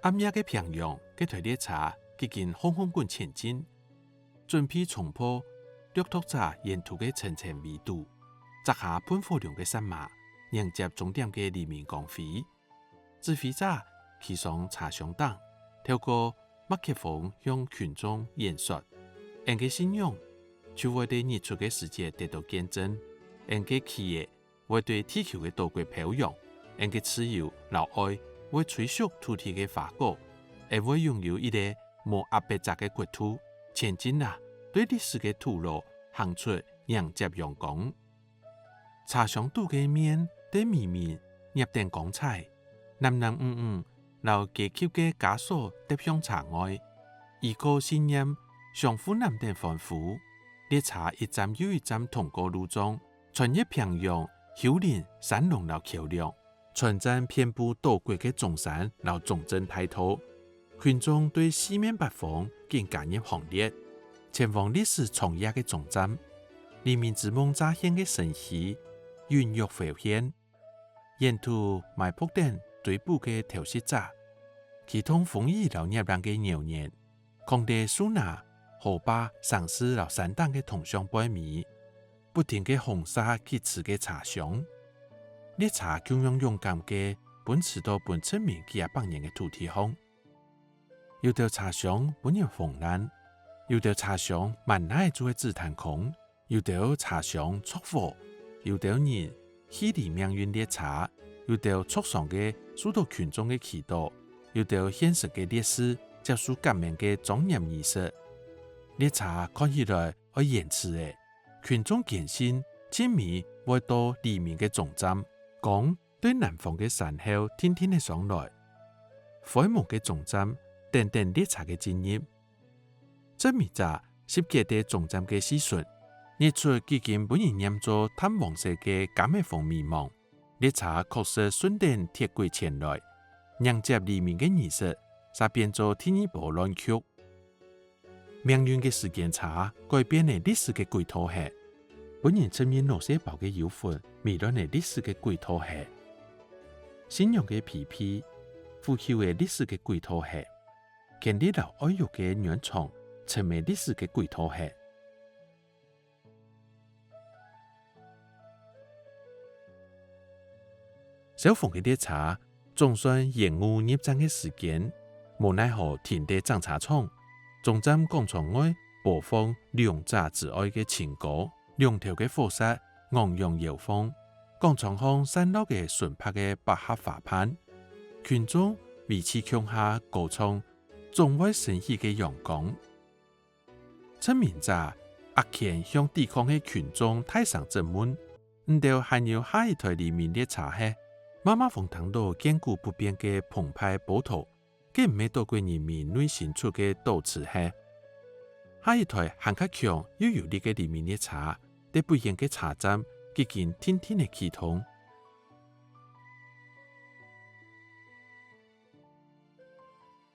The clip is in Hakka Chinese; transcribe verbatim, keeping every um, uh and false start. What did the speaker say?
暗夜个平陽，該台列車既經轟轟滾前進，準備衝破掠奪者沿途个層層圍堵，摘下噴火龍个雪麻，迎接終點个黎明光輝。指揮者企上車廂頂，透過麥克風向群眾演說：𫣆个信仰就會在日出个時節得到見證，𫣆个旗仔 會對地球个島國飄揚，𫣆个自由摎愛會吹熟土地个花果，𫣆會擁有一個無壓迫者个國土。前進啊，對歷史个土路行出，迎接陽光。車廂肚个麵在微微捏等光彩，男男女女摎階級个枷鎖跌向車外，以歌信念相互攬等歡呼。列車一站又一站通過路障， 穿越平洋、丘陵、山洞摎橋樑，穿過遍布島國个中山摎中鎮大道。群眾對四面八方緊加入行列，前往歷史長夜个終站。黎明之夢乍現个晨曦，隱約浮現。沿途埋伏等追捕个偷襲者，佢同風雨摎熱浪个牛年， 扛等樹林、河壩、城市摎山頂个銅像背尾，不停个轟煞疾駛个車廂。列車共樣勇敢个奔馳到分殖民幾下百年个土地項。有兜車廂分人轟爛，有兜車廂滿哪就係子彈空， 有兜車廂著火，有兜人氣離命運列車，有兜受傷个受到群眾个祈禱，有兜現實个烈士接受感恩个莊嚴儀式。列車看起來愛延遲咧，群眾堅信盡尾會到黎明个終站，光對南方个山口定定仔上來。灰濛个終站，等等列車个進入。 殖民者集結在終站个四脣，日出既經分人念做淡黃色个柑仔紅迷茫。列車確實順等鐵軌前來，迎接黎明个儀式，嗄變做第二波亂局。命運个時間差改變了歷史个軌道係，分人殖民腦細胞个憂憤迷亂了歷史个軌道係，信仰个疲憊腐朽了歷史个軌道係， 權力摎愛慾个軟床，沉沒歷史个軌道係。燒紅个列車總算延誤入站个時間，無奈何停在整車場。總站廣場外播放兩者之愛个情歌，兩頭个火舌昂揚搖晃，廣場項散落个純白个百合花瓣，群眾圍在共下歌唱 總會升起个陽光。殖民者握拳向抵抗个群眾大聲質問：「你兜還有下一台黎明列車係？」媽媽風聽到亘古不變个澎湃波濤，該毋係島國人民內心出个禱詞係？下一台還較強又有力个黎明列車，在不遠个車站既經定定仔啟動。